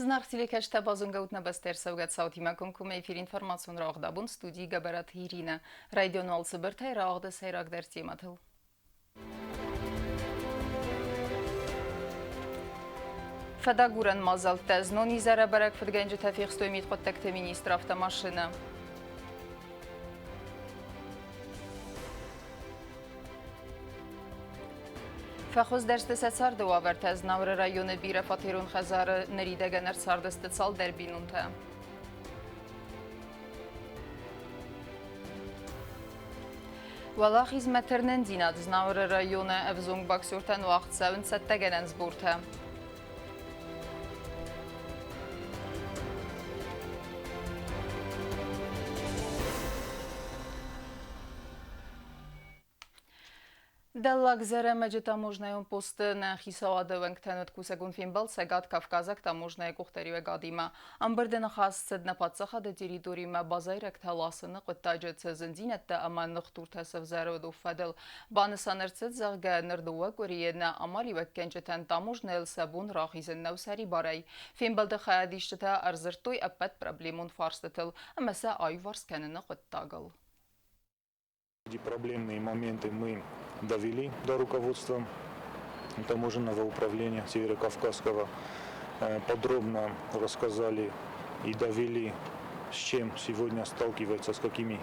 Зынаргъ телекӕсджытӕ, базонгӕ ут нӕ бӕстӕ ӕрцӕугӕ цаутимӕ комкоммӕ эфир информацион рауагъд абон студийы Гӕбӕраты Иринӕ. Райдион уал цыбыртӕй рауагъды сӕйрагдӕр темӕтыл. Фӕдагурӕн мадзӕлттӕ знон изӕры бӕрӕг фыдгӕнджытӕ фехстой мидхъуыддӕгты министры автомашинӕ. Фӕхуыздӕр сты сӕ царды уавӕртӕ. Знауыры районы бирӕфатерон хӕдзары ныридӕгӕн ӕрцардысты цалдӕр бинонтӕ. Уӕлахизмӕ тырнындзинад Знауыры районы ӕвзонг боксертӕн уагъд цӕуынц цӕттӕгӕнӕн сбортӕ. Дӕллаг Зӕрӕмӕджы таможнӕйон посты нӕ хицауады уӕнгтӕн уыд кусӕгон фембӕлд Цӕгат Кавказаг таможнӕйы къухдариуӕгадимӕ. Ӕмбырды ныхас цыд нӕ паддзахады территоримӕ базайрӕгтӕ ласыны хъуыддаджы цы зындзинӕдтӕ ӕмӕ ныхдуртӕ сӕвзӕры, уыдон фӕдыл. Банысан ӕрцыд, зӕгъгӕ, ныр дыууӕ къуырийы нӕ амалиуӕггӕнджытӕн таможнӕйыл сӕ бон рахизын нӕу сӕрибарӕй. Фембӕлды хайадисджытӕ ӕрдзырдтой ӕппӕт проблемон фарстытыл ӕмӕ сӕ аиуварс кӕныны хъуыддагыл. Эти проблемные моменты мы довели до руководства таможенного управления Северокавказского. Подробно рассказали и довели, с чем сегодня сталкивается, с какими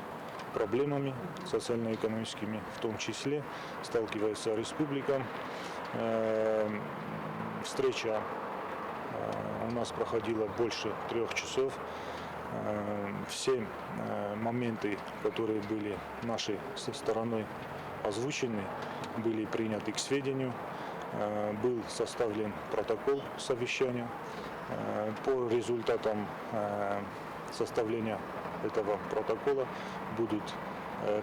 проблемами социально-экономическими в том числе сталкивается республика. Встреча у нас проходила больше 3 часов. Все моменты, которые были нашей стороной озвучены, были приняты к сведению. Был составлен протокол совещания. По результатам составления этого протокола будут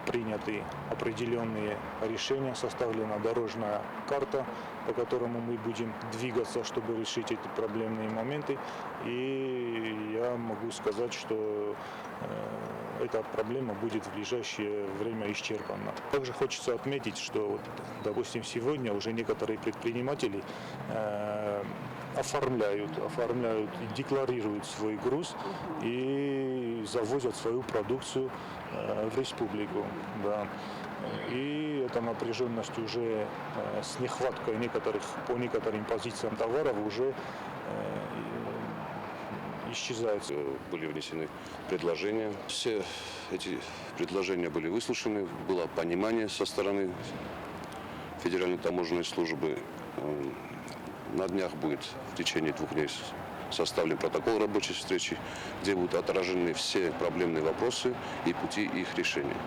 приняты определенные решения, составлена дорожная карта, по которому мы будем двигаться, чтобы решить эти проблемные моменты. И я могу сказать, что эта проблема будет в ближайшее время исчерпана. Также хочется отметить, что, вот, допустим, сегодня уже некоторые предприниматели оформляют и декларируют свой груз и завозят свою продукцию в республику. Да. И эта напряженность уже с нехваткой некоторых, по некоторым позициям товаров уже исчезает. Были внесены предложения. Все эти предложения были выслушаны, было понимание со стороны Федеральной таможенной службы. На днях будет в течение 2 дней составлен протокол рабочей встречи, где будут отражены все проблемные вопросы и пути их решения.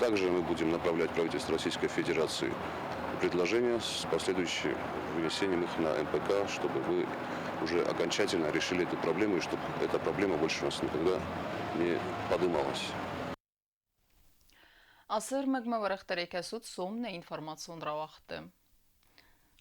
Также мы будем направлять правительству Российской Федерации предложения с последующим вынесением их на МПК, чтобы вы уже окончательно решили эту проблему и чтобы эта проблема больше у нас никогда не подымалась. Ацы ӕрмӕгмӕ уӕрӕхдӕрӕй кӕсут сом нӕ информацион рауагъдты.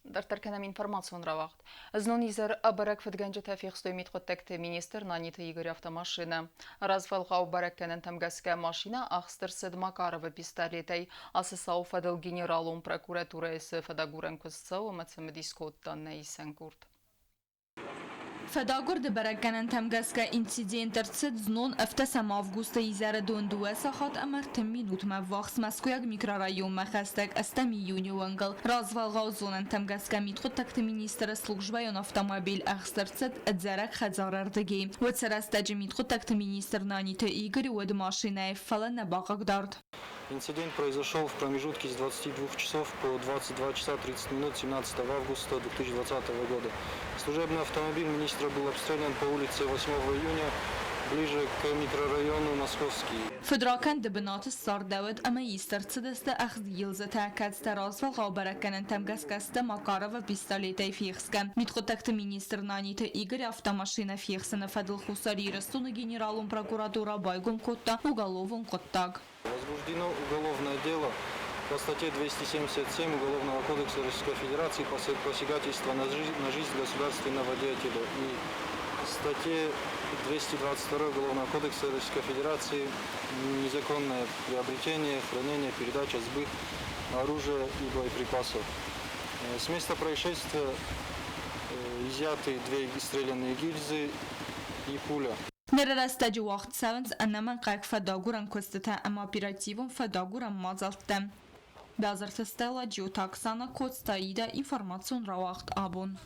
Дарддӕр кӕнӕм информацион рауагъд. Знон изӕр ӕбӕрӕг фыдгӕнджытӕ фехстой мидхъуыддӕгты министр Наниты Игоры автомашинӕ. Развӕлгъау бӕрӕггӕнӕнтӕм гӕсгӕ машинӕ ӕхст ӕрцыд Макаровы пистолетӕй. Ацы цауы фӕдыл генералон прокуратурӕйы цы фӕдагурӕн куыст цӕуы ӕмӕ цымыдис кодта нӕ исӕн къорд. Фӕдагуырды бӕрӕггӕнӕнтӕм гӕсгӕ инцидент ӕрцыд знон 17 августы изӕры дон 2 сахат ӕмӕ 30 минутмӕ ввахс Мӕскуыйаг микрорайонмӕ хӕстӕг 8 июны уӕнгыл. Развӕлгъау зонӕнтӕм гӕсгӕ мидхъуыддӕгты министры службӕйон автомобиль ӕхст ӕрцыд ӕдзӕрӕг хӕдзарӕрдыгӕй. Уыцы рӕстӕджы мидхъуыддӕгты министр Наниты Игорь уыд машинӕйы, фӕлӕ нӕ бахъыгдард. Инцидент произошел в промежутке с 22 часов по 22 часа 30 минут 17 августа 2020 года. Служебный автомобиль министра был обстрелян по улице 8 июня, ближе к микрорайону Московский. Фыдракӕнды бынаты ссардӕуыд ӕмӕ ист ӕрцыдысты ӕхст гилдзытӕ, кӕцытӕ развӕлгъау бӕрӕггӕнӕнтӕм гӕсгӕ сты Макаровы пистолетӕй фехсгӕ. Мидхъуыддӕгты министр Наниты Игорь автомашинӕ фехсыны фӕдыл Хуссар Ирыстоны генералон прокуратура байгом кодта уголовон хъуыддаг. Возбуждено уголовное дело по статье 277 Уголовного кодекса Российской Федерации посягательство на жизнь государственного деятеля и статье 222 Уголовного кодекса Российской Федерации незаконное приобретение, хранение, передача, сбыт оружия и боеприпасов. С места происшествия изъято Изъяты две стрелянные гильзы и пуля. Ныры рӕстӕджы уагъд цӕуынц ӕнӕмӕнгхъӕуӕг фӕдагурӕн куыстытӕ ӕмӕ оперативон фӕдагурӕн мадзӕлттӕ. Бязырты Стелла, Джиоты Оксана, Коцты Аидӕ, информацион рауагъд абон.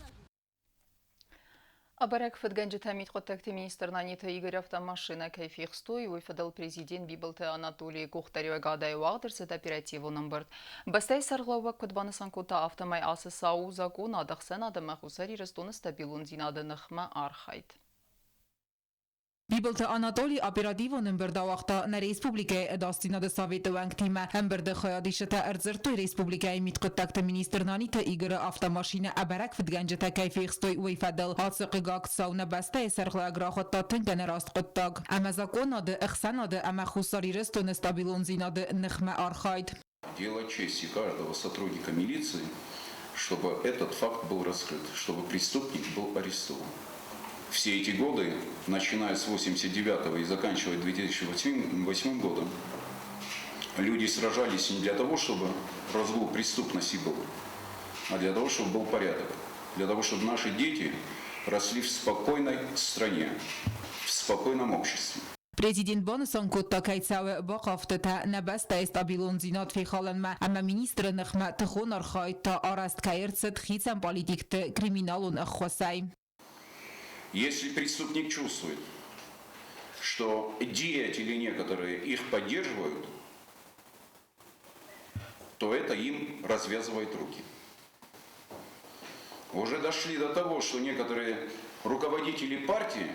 Ӕбӕрӕг фыдгӕнджытӕ мидхъуыддӕгты министр Наниты Игорь автомашинӕ кӕй фехстой, уый фӕдыл президент Бибылты Анатолийы къухдариуӕгадӕй уагъд ӕрцыд оперативон ӕмбырд. Бӕстӕйы сӕргълӕууӕг куыд банысан кодта, афтӕмӕй ацы цау у закъонад ӕхсӕнад ӕмӕ Хуссар Ирыстоны стабилондзинады ныхмӕ архайд. Бибылты Анатолий оперативон ӕмбырд ауагъта нӕ республикӕйы Ӕдасдзинады советы уӕнгтимӕ. Ӕмбырды хайадисджытӕ ӕрдзырдтой республикӕйы мидхъуыддӕгты министр Наниты Игоры автомашинӕ ӕбӕрӕг фыдгӕнджытӕ кӕй фехстой, уый фӕдыл. Ацы хъыгаг цау нӕ бӕстӕйы сӕргълӕууӕг рахуыдта тынг ӕнӕраст хъуыддаг ӕмӕ законады, ӕхсӕнады ӕмӕ Хуссар Ирыстоны стабилондзинады ныхмӕ архайд. Дело чести каждого сотрудника милиции, чтобы этот факт был раскрыт, чтобы преступник был арестован. Все эти годы, начиная с 89 и заканчивая 2008 годом, люди сражались не для того, чтобы разгул преступности был, а для того, чтобы был порядок, для того, чтобы наши дети росли в спокойной стране, в спокойном обществе. Президент банысан кодта, кӕй цӕуы бахъавдтытӕ нӕ бӕстӕйы стабилондзинад фехалынмӕ ӕмӕ министры ныхмӕ тыхон архайд та арӕзт кӕй ӕрцыд хицӕн политикты криминалон ӕххуысӕй. Если преступник чувствует, что деятели некоторые их поддерживают, то это им развязывает руки. Уже дошли до того, что некоторые руководители партии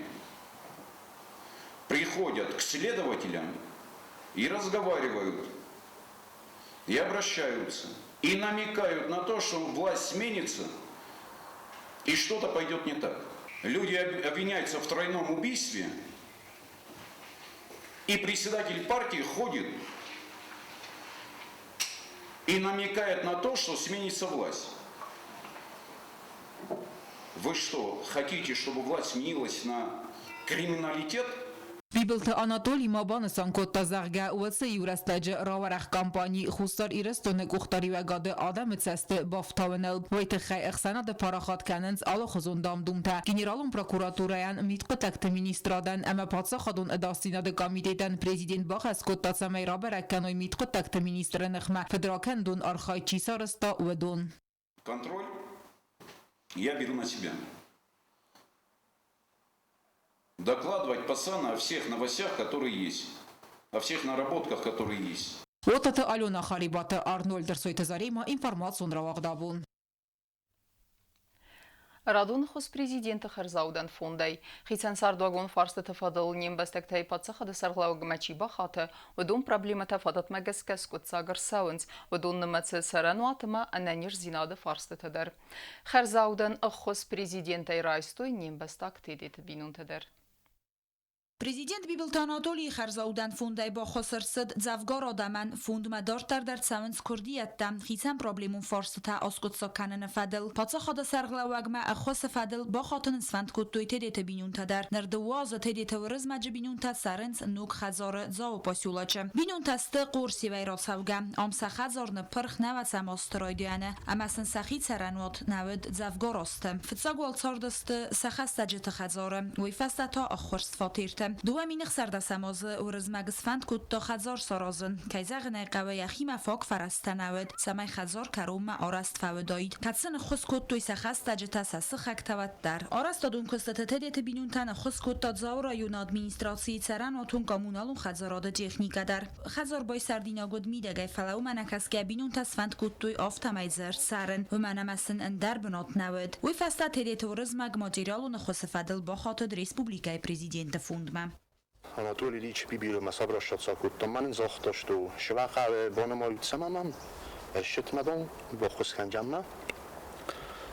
приходят к следователям и разговаривают, и обращаются, и намекают на то, что власть сменится, и что-то пойдет не так. Люди обвиняются в тройном убийстве, и председатель партии ходит и намекает на то, что сменится власть. Вы что, хотите, чтобы власть сменилась на криминалитет? Бибылты Анатоли ма банысан кодта, зӕгъгӕ, уыцы иурӕстӕджы рауӕрӕх кампани Хуссар Ирыстоны къухдариуӕгады адӕмы цӕсты бафтауыныл. Уый тыххӕй ӕхсӕнады парахат кӕнынц алыхуызон дам-думтӕ. Генералон прокуратурӕйӕн, мидхъуыддӕгты министрадӕн ӕмӕ паддзахадон ӕдасдзинады комитетӕн президент бахӕс кодта, цӕмӕй рабӕрӕг кӕной мидхъуыддӕгты министры ныхмӕ фыдракӕндон архайд чи сарӕзта, уыдон. Контроль я беру на себя. Докладывать пацана о всех новостях, которые есть, о всех наработках, которые есть. Отаты Алена Харибаты Арнольд Ӕрсойты Заремӕ информацион рауагъдабон. Радон ӕххуыс президенты хӕрзаудӕн фондӕй. Хицӕн цардуагон фарстыты фӕдыл не мбӕстӕгтӕй паддзахады сӕргълӕууӕгмӕ чи бахаты, уыдон проблемӕтӕ фадатмӕ гӕсгӕ скъуыддзаг ӕрцӕуынц. Уыдон нымӕцы цӕрӕнуат ӕмӕ ӕнӕниздзинады фарстытӕ дӕр. Хӕрзаудӕн ӕххуыс президентӕй райстой не мбӕстаг Тедеты бинонтӕ дӕр. Президент Бибылты Анатолийы хӕрзаудӕн фондӕй баххуыс ӕрцыд дзӕвгар адӕмӕн. Фондмӕ дарддӕр дӕр цӕуынц куырдиӕттӕ хицӕн проблемон фарстытӕ аскъуыддзаг кӕныны фӕдыл. Паддзахады сӕргълӕууӕгмӕ ӕххуысы фӕдыл бахатын сфӕнд кодтой Тедеты бинонтӕ дӕр. Ныр дыууӕ азы Тедеты Уырызмӕджы бинонтӕ цӕрынц ног хӕдзары Дзауы поселочы. Бинонтӕ сты Хъорсевӕй рацӕугӕ. Ам сӕ хӕдзар ныппырх нӕуӕдзӕм азты райдианы ӕмӕ сын сӕхи цӕрӕнуат нӕ уыд дзӕвгар азты. Фыццаг уал цардысты сӕ хӕстӕджыты хӕдзары, уый фӕстӕ та ӕххуырст фатерты. 2016 азы Уырызмӕг сфӕнд кодта хӕдзар саразын. Кӕй зӕгъын ӕй хъӕуы, йӕхимӕ фаг фӕрӕзтӕ нӕ уыд, цӕмӕй хӕдзар кӕронмӕ арӕзт фӕуыдаид. Кӕд сын ӕххуыс кодтой сӕ хӕстӕджытӕ, сӕ сыхӕгтӕ, уӕддӕр. Арӕзтадон куыстыты Тедеты бинонтӕн ӕххуыс кодта Дзауы районы администрацийы цӕрӕнуатон-коммуналон хӕдзарады техникӕ дӕр. Хӕдзар байсӕрдинаг уыд мидӕгӕй, фӕлӕ уымӕ нӕкӕсгӕ бинонтӕ сфӕнд кодтой афтӕмӕй дзы ӕрцӕрын, уымӕн ӕмӕ сын ӕндӕр бынат нӕ уыд. Уый фӕстӕ Тедеты Уырызмӕг материалон ӕххуысы фӕдыл бахатыд республикӕйы президенты фондмӕ. Анатолий Ильич Бибилмӕ обращаться кодтам, мӕн ын загъта, что сывӕхъӕуы банымайут цӕмӕн, ӕссыдмӕ баххуыс кӕнджанмӕ.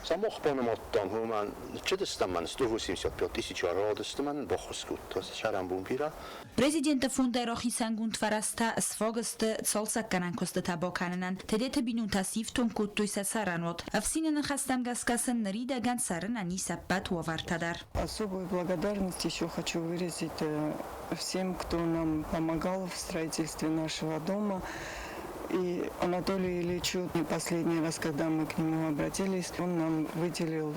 Самох банымадтам, уымӕн чыдыстӕм мӕн 185 тысячи радысты мӕн баххуыс кодта сӕрӕнбон бирӕ. Президенты фондӕй рахицӕнгонд фӕрӕзтӕ сфаг сты цалцӕггӕнӕн куыстытӕ бакӕнынӕн. Тедеты бинонтӕ сифтонг кодтой сӕ цӕрӕнуат. Ӕфсины ныхӕстӕм гӕсгӕ сын ныридӕгӕн цӕрынӕн ис ӕппӕт уавӕртӕ дӕр. Особую благодарность еще хочу выразить всем, кто нам помогал в строительстве нашего дома. И Анатолию Ильичу последний раз, когда мы к нему обратились, он нам выделил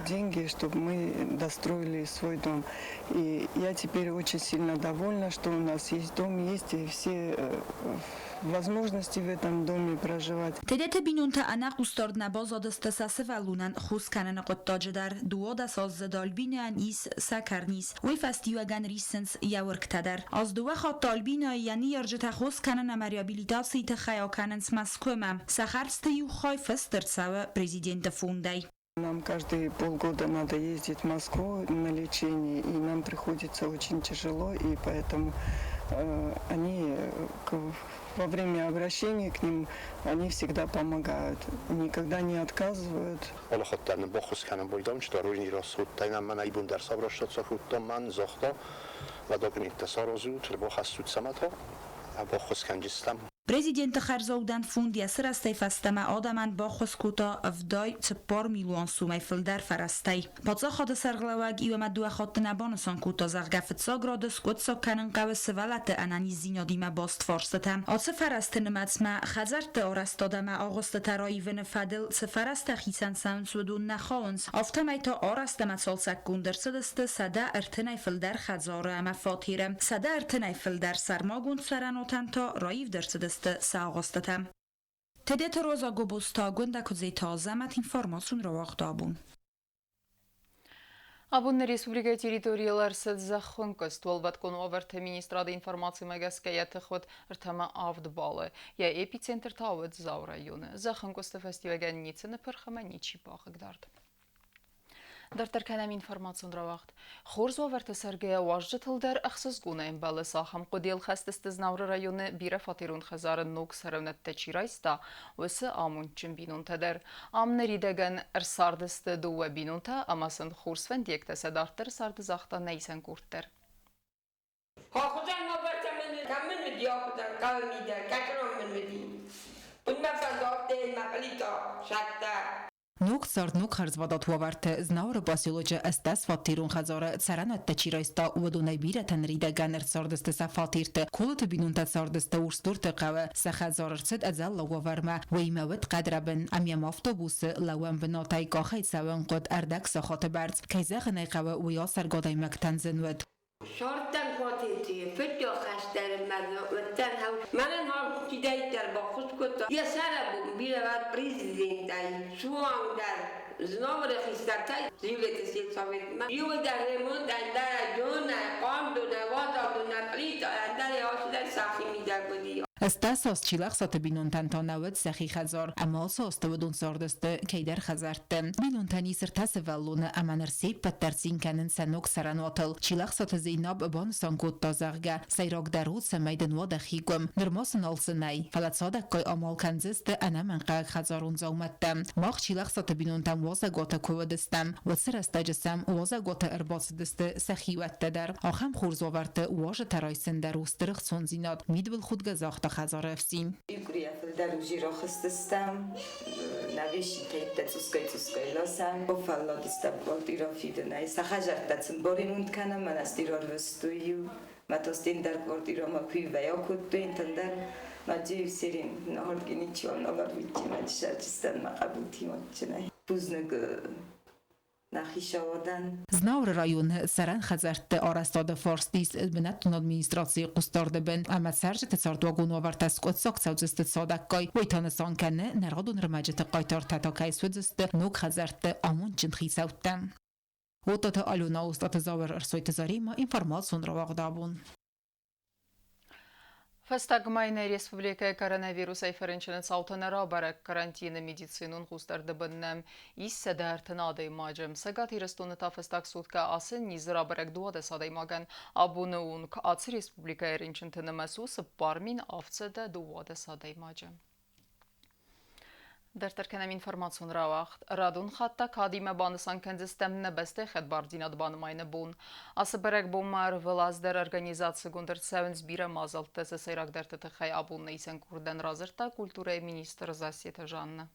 деньги, чтобы мы достроили свой дом. И я теперь очень сильно довольна, что у нас есть дом, есть и все возможности в этом доме проживать. Тедеты бинонтӕ ӕнӕхъусдард нӕ баззадысты сӕ сывӕллонӕн хос кӕныны хъуыддаджы дӕр. 12-аздзыд Альбинӕйӕн ис сӕкӕрниз. Уый фӕстиуӕгӕн риссынц йӕ уыргтӕ дӕр. Аз дыууӕ хатты Альбинӕйы йӕ ныййарджытӕ хос кӕнын ӕмӕ реабилитацийы тыххӕй акӕнынц Мӕскуымӕ. Сӕ хӕрдзты иу хай фыст ӕрцӕуы президенты фондӕй. Нам каждые полгода надо ездить в Москву на лечение, и нам приходится очень тяжело, и поэтому они во время обращения к ним они всегда помогают, никогда не отказывают. Алахаттан баххуыс кӕнын байдам, чи рожни расхудтайнам мӕн айбун дӕр сабрашта ман загъта, документта саразут, бахӕссут самата, баххуыс кӕнджыстӕм. Президенты хӕрзаудӕн фонд йӕ сырӕзтӕй фӕстӕмӕ адӕмӕн баххуыс кодта 74 милуан сомӕй фылдӕр фӕрӕзтӕй. Паддзахады сӕргълӕууӕг иу ӕмӕ дыууӕ хатты нӕ банысан кодта, зӕгъгӕ, фыццаг рады скъуыддзаг кӕнын хъӕуы сывӕллӕтты ӕнӕниздзинадимӕ баст фарстытӕ. Ацы фӕрӕзты нымӕцмӕ хӕдзӕртты арӕзтад ӕмӕ агъуыстытӕ раивыны фӕдыл цы фӕрӕзтӕ хицӕн цӕуынц, уыдон нӕ хауынц. Афтӕмӕй та арӕзт ӕмӕ цалцӕггонд ӕрцыдысты 130-ӕй фылдӕр хӕдзары ӕмӕ фатеры. 130-ӕй фылдӕр сӕрмагонд цӕрӕнуатӕн та раивд ӕрцыдысты сӕ агъуыстытӕ. Тедеты Роза Гобозты Агуындӕ Куыдзеты Азӕмӕт информацион рауагъд абон. Абон нӕ республикӕйы территорийыл ӕрцыд зӕххынкъуыст. Уӕлвӕткон уавӕрты министрады информацимӕ гӕсгӕ йӕ тых уыд 3 ӕмӕ 7 баллы. Йӕ эпицентр та уыд Дзауы районы. Зӕххынкъуысты фӕстиуӕгӕн ницы ныппырх ӕмӕ ничи бахъыгдард. Дарддӕр кӕнӕм информацион рауагъд. Хорз уавӕрты цӕргӕйӕ уазджытыл дӕр ӕхсызгонӕй ӕмбӕлы ахӕм хъуыдыйыл хӕст сты Знауыры районы бирӕфатерон хӕдзары ног цӕрӕнуӕттӕ чи райста, уыцы амондджын бинонтӕ дӕр. Ам ныридӕгӕн ӕрцардысты дыууӕ бинонтӕ ӕмӕ сын хорз фӕндиӕгтӕ сӕ дарддӕры царды загъта нӕ исӕн къорд дӕр. Хохуызӕн ма бӕрцӕ мын кӕм мын уыди ахуызӕн хъӕуы мидӕг, кӕцырон мын уыди. Уын мӕ фӕндагтӕ мӕ пълитӕ сӕттӕ. Ног цард, ног хӕрзвадат уавӕрты Знауыры поселочы 80 фатерон хӕдзары цӕрӕнуӕттӕ чи райста, уыдонӕй бирӕтӕ ныридӕгӕн ӕрцардысты сӕ фатерты. Колыты бинонтӕ цардысты Урсдурты хъӕуы. Сӕ хӕдзар ӕрцыд ӕдзӕллаг уавӕрмӕ. Уыимӕ уыд хъӕдрӕбын. Ам йӕм автобусы лӕууӕн бынатӕй къахӕй цӕуын хъуыд ӕрдӕг сахаты бӕрц. Кӕй зӕгъын ӕй хъӕуы, уый ацӕргӕ адӕймӕгтӕн зын уыд. Сортан фатети, фыддохӕстӕр уыдтӕн мӕнӕн кидӕйддӕр баххуыс кодта. Йӕ сӕрӕбон бирӕ президентӕй, суангдӕр Знауыры хистӕртӕй Зилеты сельсоветмӕ. Иуылдӕр ремонт ӕндӕр донӕй, хъарм донӕй, уазал донӕй, пълитӕ ӕндӕр алцыдӕр сӕхи мидӕг уыди. 80 аз Чилӕхсаты бинонтӕн та нӕ уыд сӕхи хӕдзар, ӕмӕ ацы азты уыдон цардысты кӕйдӕр хӕдзӕртты. Бинонтӕн ис ӕртӕ сывӕллоны ӕмӕ ныр се ппӕт дӕр цин кӕнынц сӕ ног цӕрӕнуатыл. Чилӕхсаты Зейнаб банысан кодта, зӕгъгӕ, сӕйрагдӕр у, цӕмӕй дын уа дӕхи гуым. Нырма сын алцы нӕй, фӕлӕ цадӕггай амал кӕндзысты ӕнӕмӕнгхъӕуӕг хӕдзарон дзаумӕттӕ. Мах Чилӕхсаты бинонтӕм уазӕгуаты куы уыдыстӕм, уыцы рӕстӕджы сӕм уазӕгуаты ӕрбацыдысты сӕ хиуӕттӕ дӕр. Ахӕм хорз уавӕрты уазджытӕ райсын дӕр у стыр ӕхцондзинад, мидбылхудгӕ загъта хӕдзары ӕфсин. Икъуырийӕ фылдӕр узирохызтыстӕм, нӕ вещитӕйттӕ цъусгай-цъусгай ласӕм, фӕлладыстӕм квартира фидынӕй. Сӕ хӕдзӕрттӕ сын баремонт кӕнӕм, мӕнӕ стирарвӕстой-иу. Мӕ тостен дӕр квартирамӕ куы кодтой, тӕндӕр ма джею серин нахордги ничего наладвичи ма дисарчистан ма къабултимончинай. Бузныг нӕ хицауадӕн. Знауыры районы цӕрӕн хӕдзӕртты арӕзтады фарст ис бынӕттон администрацийы хъусдарды бын ӕмӕ цӕрджыты цардуагон уавӕртӕ скъуыддзаг цӕудзысты цадӕггай. Уый та нысан кӕны, нӕ радон ӕрмӕджыты хъайтартӕ та кӕй суыдзысты ног хӕдзӕртты амондджын хицӕуттӕ. Оттаты Алена, Остъаты Зауыр, Ӕрсойты Заремӕ, информацион рауагъд абон. Фӕстаг мӕй нӕ республикӕйы коронавирусӕй фӕрынчыны цаутӕ нӕ рабӕрӕг. Карантины медицинон хъусдарды бын нӕм ис 130 адӕймаджы. Цӕгат Ирыстоны та фӕстаг суткӕ ацы низ рабӕрӕг 12 адӕймагӕн. Абоны онг ацы республикӕйы рынчынты нымӕц у 4712 адӕймаджы. Дарддӕр кӕнӕм информацион рауагъд. Радон хатт та кадимӕ банысан кӕндзыстӕм нӕ бӕстӕйы хӕдбардзинад банымайыны бон. Ацы бӕрӕгбонмӕ ӕрвылаз дӕр организацигонд ӕрцӕуынц бирӕ мадзӕлттӕ. Сӕ сӕйрагдӕрты тыххӕй абон нӕ исӕн къордӕн радзырдта культурӕйы министр Зассеты Жанна.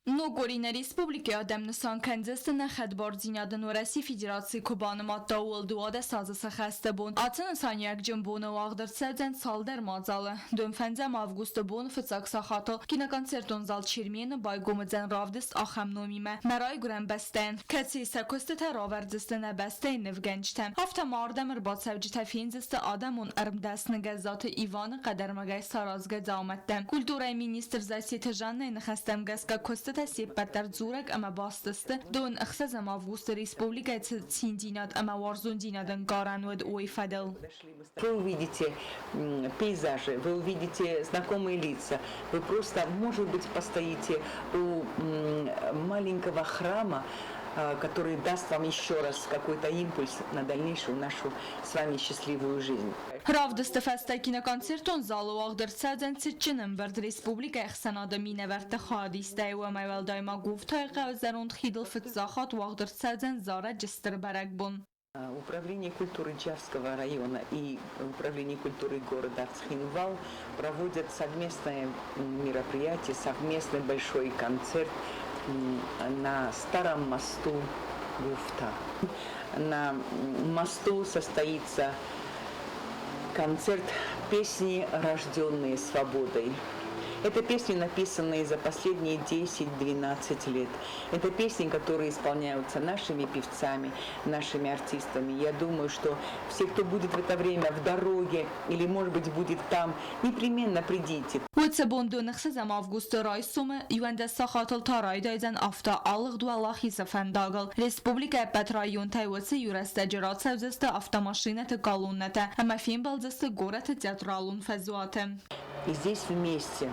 Ног къуыри нӕ республикӕйы адӕм нысан кӕндзысты нӕ хӕдбардзинадӕн Уӕрӕсейы Федерацийы куы банымадта, ууыл 12 азы сӕххӕсты бон. Ацы нысаниуӕгджын боны уагъд ӕрцӕудзӕн цалдӕр мадзалы. 25 августы бон фыццаг сахатыл киноконцертон зал Чермен-ы байгом уыдзӕн равдыст ахӕм номимӕ «Мӕ райгуырӕн бӕстӕйӕн», кӕцыйы сӕ куыстытӕ равӕрдзысты нӕ бӕстӕйы нывгӕнджытӕ. Афтӕ ма ардӕм ӕрбацӕуджытӕ фендзысты адӕмон ӕрмдӕсны Гӕззаты Иваны хъӕдӕрмӕгӕй саразгӕ дзаумӕттӕ. Культурӕйы министр Зассеты Жаннӕйы ныхӕстӕм гӕсгӕ куыстытӕ се ппӕт дӕр дзурӕг ӕмӕ баст сты, дон 6 августы республикӕйы цы циндзинад ӕмӕ уарзондзинад ӕнкъарӕн уыд, уый фӕдыл. Вы увидите пейзажи, вы увидите знакомые лица, вы просто, может быть, постоите у маленького храма, который даст вам еще раз какой-то импульс на дальнейшую нашу с вами счастливую жизнь. Равдысты фӕстӕ киноконцертон залы уагъд ӕрцӕудзӕн цытджын ӕмбырд республикӕйы ӕхсӕнады минӕвӕртты хайадистӕй. Уымӕй уӕлдай ма Гуфтайы хъӕуы зӕронд хидыл фыццаг хатт уагъд ӕрцӕудзӕн зарӕджы стыр бӕрӕгбон. Управление культуры Джавского района и Управление культуры города Цхинвал проводят совместное мероприятие, совместный большой концерт на Старом мосту Гуфта. На мосту состоится концерт «Песни, рожденные свободой». Это песни, написанные за последние 10-12 лет. Это песни, которые исполняются нашими певцами, нашими артистами. Я думаю, что все, кто будет в это время в дороге или, может быть, будет там, непременно придите. Уыцы бон 26 августы райсомы 11 сахатыл та райдайдзӕн автоалыгъд Уӕлахизы фӕндагыл. Республикӕйы ӕппӕт районтӕй уыцы иу рӕстӕджы рацӕудзысты автомашинӕты колоннӕтӕ ӕмӕ фембӕлдзысты горӕты театралон фӕзуаты. И здесь вместе,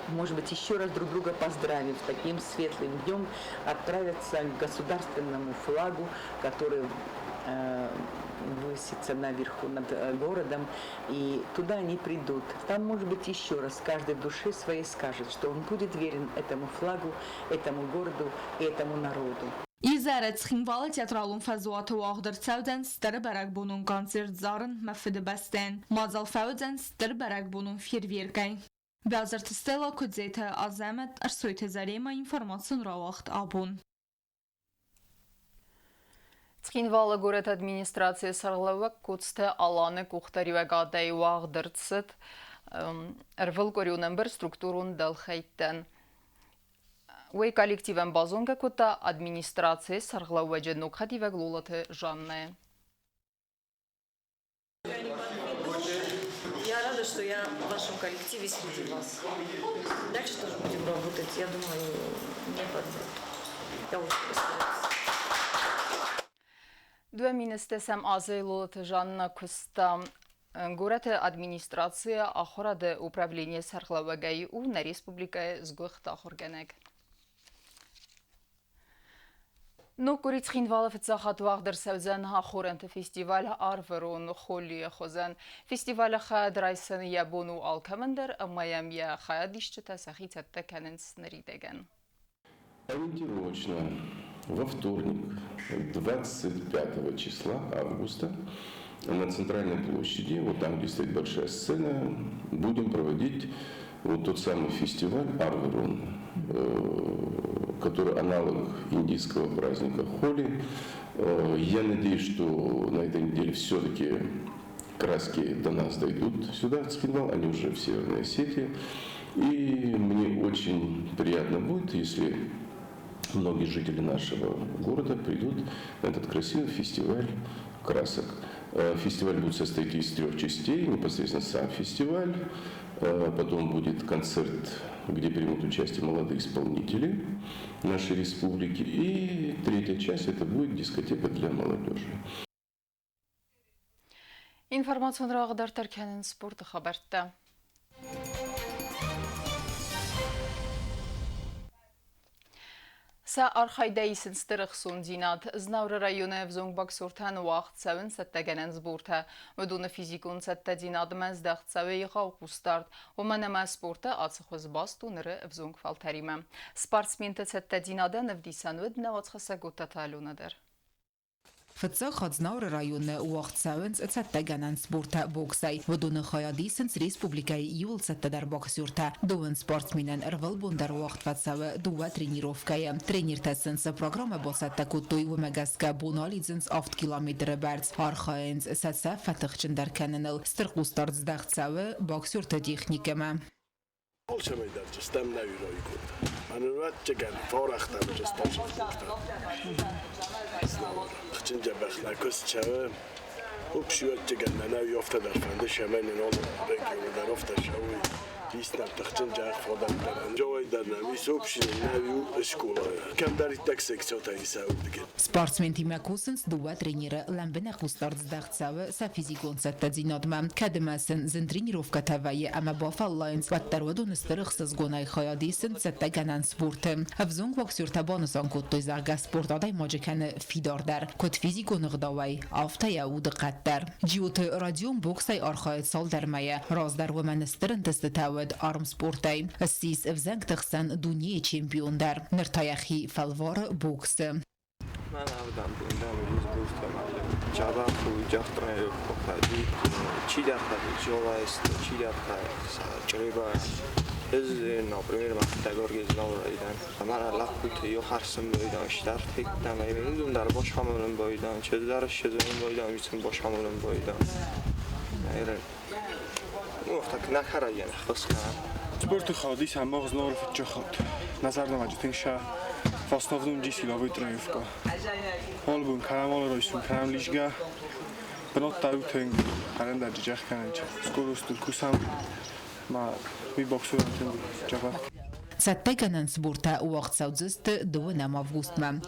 может быть, еще раз друг друга поздравив таким светлым днем, отправиться к государственному флагу, который высится наверху над городом, и туда они придут. Там, может быть, еще раз каждый в душе своей скажет, что он будет верен этому флагу, этому городу и этому народу. Изӕры Цхинвалы театралон фӕзуаты уагъд ӕрцӕудзӕн стыр бӕрӕгбонон концерт «Зарын мӕ фыдыбӕстӕн». Мадзал фӕуыдзӕн стыр бӕрӕгбонон фейерверкӕй. Бязырты Стелла, Куыдзеты Азӕмӕт, Ӕрсойты Заремӕ, информацион рауагъд «Абон». Цхинвалы горӕты администрацийы сӕргълӕууӕг Коцты Аланы къухдариуӕгадӕй уагъд ӕрцыд ӕрвылкъуырион ӕмбырд структурон дӕлхӕйттӕн. Уый коллективӕн базонгӕ кодта администрацийы сӕргълӕууӕджы ног хӕдивӕг Лолаты Жаннӕ. Я рада, что я в вашем коллективе среди вас. Дальше тоже будем работать. Я думаю, не подведу. Я очень постараюсь. 2010 азы Лолаты Жанна куыста горӕты администрацийы ахуырады управленийы сӕргълӕууӕгӕй, у нӕ республикӕйы сгуыхт ахуыргӕнӕг. Ног къуыри Цхинвалы фыццаг хатт уагъд ӕрцӕудзӕн ахорӕнты фестиваль «Арвырон» Холлийы хуызӕн. Фестивалы хайад райсын йӕ бон у алкӕмӕн дӕр ӕмӕ йӕм йӕ хайадисджытӕ сӕхи цӕттӕ кӕнынц ныридӕгӕн. Ориентировочно во вторник, 25 числа августа, на центральной площади, вот там, где стоит большая сцена, будем проводить вот тот самый фестиваль «Арверон», который аналог индийского праздника Холи. Я надеюсь, что на этой неделе все-таки краски до нас дойдут сюда, в Цхинвал, они уже в Северной Осетии. И мне очень приятно будет, если многие жители нашего города придут на этот красивый фестиваль красок. Фестиваль будет состоять из трех частей, непосредственно сам фестиваль, потом будет концерт, где примут участие молодые исполнители нашей республики, и третья часть это будет дискотека для молодежи. Информацион рауагъд дарддӕр кӕнынц спорты хабӕрттӕ. Сӕ архайдӕй исынц стыр ӕхцондзинад. Знауыры районы ӕвзонг боксертӕн уагъд цӕуынц цӕттӕгӕнӕн сбортӕ. Уыдоны физикон цӕттӕдзинадмӕ здӕхт цӕуы егъау хъусдард, уымӕн ӕмӕ спорты ацы хуыз баст у ныры ӕвзонг фӕлтӕримӕ. Спортсменты цӕттӕдзинадӕн ӕвдисӕн уыд нӕ уацхӕссӕг Оттаты Алена дӕр. Фыццаг хатт Знауыры районы уагъд цӕуынц цӕттӕгӕнӕн сбортӕ боксӕй. Уыдоны хайад исынц республикӕйы иууыл цӕттӕдӕр боксертӕ. Дыууын спортсменӕн ӕрвылбон дӕр уагъд фӕцӕуы дыууӕ тренировкӕйы. Тренертӕ сын цы программӕ бацӕттӕ кодтой, уымӕ гӕсгӕ бон алидзынц авд километры бӕрц. Архайынц сӕ цӕф фӕтыхджындӕр кӕныныл. Стыр хъусдард здӕхт цӕуы боксерты техникӕмӕ. Алцӕмӕй дӕр стӕм нӕ иройкод. Ӕнӕвӕццӕгӕн форӕхтӕ стӕм Хчынджабӕхна куыст цӕуы. Упсюӕццӕгӕн нӕ ёфтӕ дӕр фӕнды шӕмӕй нын ол регионы дӕр офтӕ шӕуы. Иснап тыхчынджа фодан дӕр. Джой дӕр нӕм ис упсин нӕ школа. Кӕмдӕриддӕр секциотӕ исӕуырдыгӕн. Спортсментимӕ кусынц дыууӕ тренеры. Лӕмбынӕг хъусдард здӕхт цӕуы сӕ физикон цӕттӕдзинадмӕ. Кӕд ӕмӕ сын зын тренировкӕтӕ вӕййы ӕмӕ бафӕллайынц, уӕддӕр уыдон стыр ӕхсызгонӕй хайад исынц цӕттӕгӕнӕн спорты. Ӕвзонг боксертӕ банысан кодтой, зӕгъгӕ, спорт адӕймаджы кӕны фидардӕр, куыд физикон ӕгъдауӕй, афтӕ йӕ удыхъӕд дӕр. Джиоты Родион боксӕй архайы цалдӕр мӕйы. Раздӕр уымӕн стыр ӕнтыстытӕ уыд армспортӕй. Ссис ӕвзӕнгты хсӕн дунейы чемпион дӕр. Ныр та йӕхи фӕлвары боксы. მან ავდამ ბუნდამ იზბურთემალე ჯაბახუ ჯახტრე ხოფადი ჩიდახადი ჯოლაეს ჩიდახა ჭრება ეს например მაგდაგორგეს ნაურაიდან მარა ლაფუთ იოხარსම් ბოიდან შტართიკ და მე უნდარ ბოშხამოლენ ბოიდან ჩეზარ შეზენ ბოიდან ვიცენ ბოშხამოლენ ბოიდან ერე ну так ნახარაიან ხოსკა. Спорту ходить самого зноров чохот. Назар тинша в основном джи силовой тренировка. Олбун карамол ройсун карам лишга. Бнот таутен каранда джах канч. Скоросту кусам ма ми боксуран тен джаба. Цӕттӕгӕнӕн сбортӕ уагъд цӕудзысты дыууынӕм августмӕ.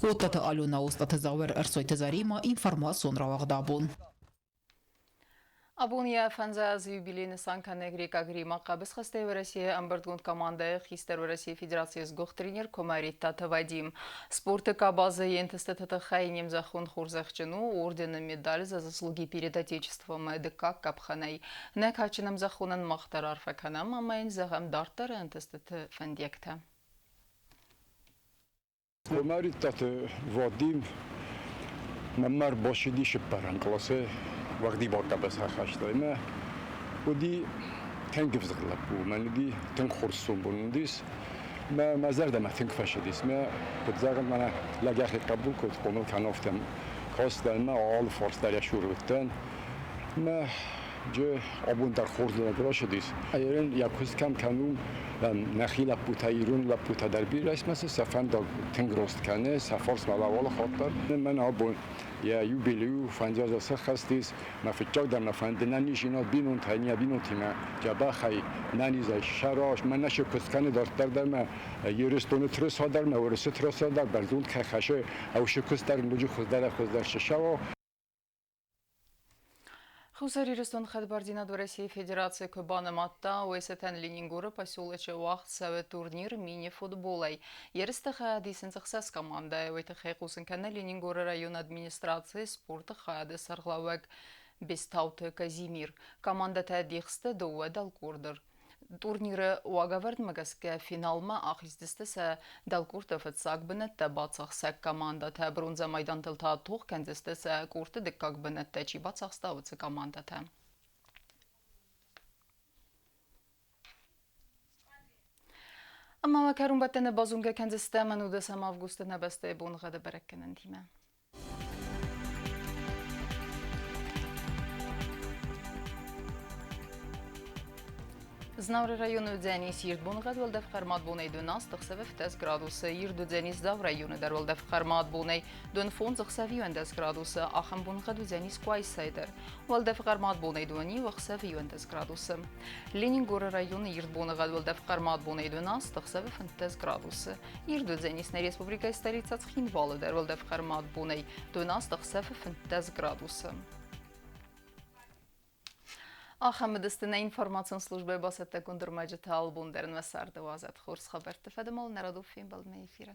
Оттаты Алена, Остаты Зауыр, Ӕрсойты Заремӕ, информацион рауагъд абон. Абон йӕ фӕндзай юбилей нысан кӕны грекъаг римаг хъӕбысхӕстӕй Уӕрӕсейы ӕмбырдгонд командӕйы хистӕр, Уӕрӕсейы Федерацийы сгуыхт тренер Куымӕридтаты Вадим. Спорты къабазы йе нтыстыты тыххӕй не мзӕххон хорзӕхджын у ордены, медаль «За заслуги перед Отечеством» дыккаг къӕпхӕнӕй. Нӕ кадджын ӕмзӕххонӕн мах дӕр арфӕ кӕнӕм ӕмӕ йын зӕгъӕм дарддӕры ӕнтыстыты фӕндиӕгтӕ. Куымӕридтаты Вадим мӕнмӕ ӕрбацыди цыппӕрӕм къласы уӕгъдибар хъӕбысӕйхӕсты ӕмӕ уыди тынг ӕвзыгъд лӕппу, мӕн уыди тынг хорз сомбон уыдис. Мӕ мӕ зӕрдӕмӕ тынг фӕцыдис. Мӕ куыд зӕгъын, мӕнӕ лӕгӕхи хъӕбул куыд хъомыл кӕны, афтӕ кастӕн мӕ алы фарс дӕр йӕ цуры уыдтӕн. Мӕ джы абон дӕр хорз лӕг рацыдис. Ерын йӕ куыст кӕм кӕнун, нӕхи лӕппутӕ, ирон лӕппутӕ дӕр бирӕ ис, мӕ сӕ фӕндаг тынг рост кӕны, сӕ фарсмӕ лӕууы хатт дӕр. Мӕн абон йӕ юбилей фӕндзай сӕххӕст ис. Мӕ фыццагдӕр мӕ фӕнды нӕниздзинад бинонтӕй, нӕ бинонтимӕ дзӕбӕхӕй, нӕнизӕй сӕраз. Мӕ нӕ куыст кӕны дарддӕр дӕр мӕ Ирыстоны тырыса дӕр, мӕ Уырысы тырыса дӕр бӕрзонд кӕй хӕссы, ӕусы куыст дӕр ноджы хуыздӕрӕй-хуыздӕр сысӕуа. Хуссар Ирыстон хӕдбардзинад Уӕрӕсейы Федерацийы куы банымадта, уый цытӕн Ленингоры поселочы уагъд цӕуы турнир мини-футболӕй. Ерысты хайад исынц ӕхсӕз командӕйы. Уый тыххӕй хъусын кӕны Ленингоры районы администрацийы спорты хайады сӕргълӕууӕг Бестауты Казимир. Командӕтӕ дих сты дыууӕ дӕлкъорды. Турниры уагӕвӕрдмӕ гӕсгӕ финалмӕ ахиздзысты сӕ дӕлкъордты фыццаг бынӕттӕ бацахсӕг командӕтӕ. Бронзӕ майдантыл та тох кӕндзысты, сӕ къордты дыккаг бынӕттӕ чи бацахста, уыцы командӕтӕ. Ӕмӕ уӕ кӕронбӕттӕны базонгӕ кӕндзыстӕм ӕнудӕсӕм августы нӕ бӕстӕйы боныгъӕды бӕрӕггӕнӕнтимӕ. Знауыры районы уыдзӕнис ирд боныгъӕд, уӕлдӕф хъӕрмад бонӕй 18, ӕхсӕвы 15 градусы. Ирд уыдзӕнис Дзауы районы дӕр, уӕлдӕф хъӕрмад бонӕй 25, ӕхсӕвы 11 градусы. Ахӕм боныгъӕд уыдзӕнис Къуайсайы дӕр. Уӕлдӕф хъӕрмад бонӕй 21, ӕхсӕвы 11 градусы. Ленингоры районы ирд боныгъӕд, уӕлдӕф хъӕрмад бонӕй 12, ӕхсӕвы 15 градусы. Ирд уыдзӕнис нӕ республикӕйы столицӕ Цхинвалы дӕр, уӕлдӕф хъӕрмад бонӕй 12, ӕхсӕвы 15 градусы. Ахӕм уыдысты нӕ информацион службӕйы бацӕттӕгонд ӕрмӕджытӕ. Алыбон дӕр нӕ царды уадзӕд хорз хабӕртты фӕдыл. Нӕ радон фембӕлдмӕ эфиры.